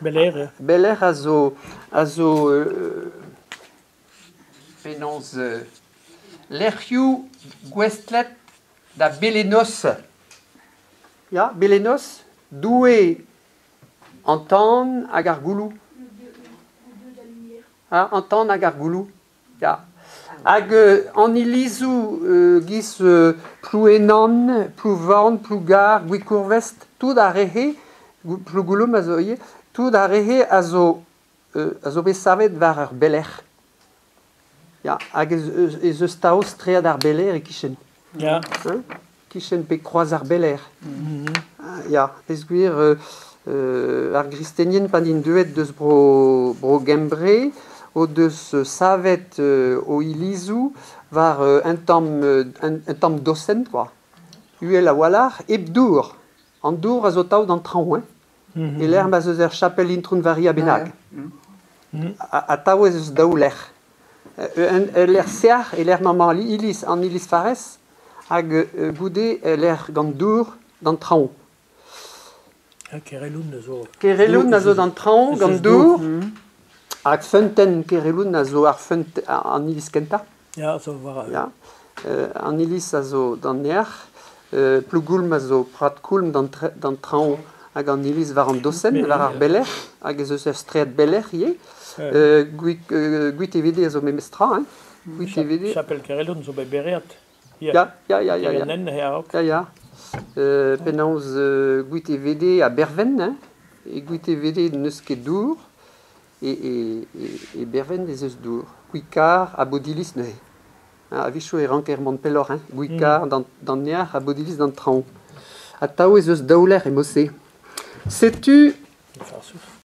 Bel-Air, ya. Bel-Air a zo, a zo penaos lec'hioù gouestlet da Belenos. Ya, Belenos, doue an tan hag ar gouloù. Ah, an tan hag ar gouloù, ya. Hag an ilizoù giz Plouenan, Plouvorn, Plougar, Gwikourvest, tout ar re-se, Plougouloum a zo ivez, tout ar re-se a zo bet savet war ur belec'h. Ya, hag ez eus taos straed ar Beler e-kichen. Hein? Kichen pe kroaz ar Beler. Ah, ya, peogwir ar gristenien pa int deuet deus bro Gembre o deus savet o ilizoù war un tamm dosenn quoi. Uhel a-walc'h, hep dour. An dour a zo tav d'an traoñ, hein. E lec'h ma 'z eus ur chapel Intron Varia bennak. Ha tav ez eus daou lec'h. Ul lec'h sec'h e lec'h mañ iliz an iliz farrez hag goude lec'h gant dour d'an traoñ. Ha Kereloun a zo... Kereloun a zo d'an traoñ gant dour. Hag feunteun Kereloun a zo ar feunt an iliz kentañ. Ya, zo war... Ya. An iliz a zo d'an nec'h. Plougoulm a zo Prad Koulm d'an traoñ hag an iliz war an dosenn, war ar belec'h, hag ez eus ur straed belec'h ivez. Gwitevede a zo memes tra, hein. Gwitevede. Chapel Kereloun zo bet bereat. Ya. En a-raok. Ya. Penaos Gwitevede ha Berven, hein. E Gwitevede n'eus ket dour, e Berven ez eus dour. Gwikar ha Bodilis neuze. A-wechoù e ranker mont pelloc'h, hein. Gwikar d'an nec'h ha Bodilis d'an traoñ. Ha tav ez eus daou lec'h e mod-se. Setu Farsus.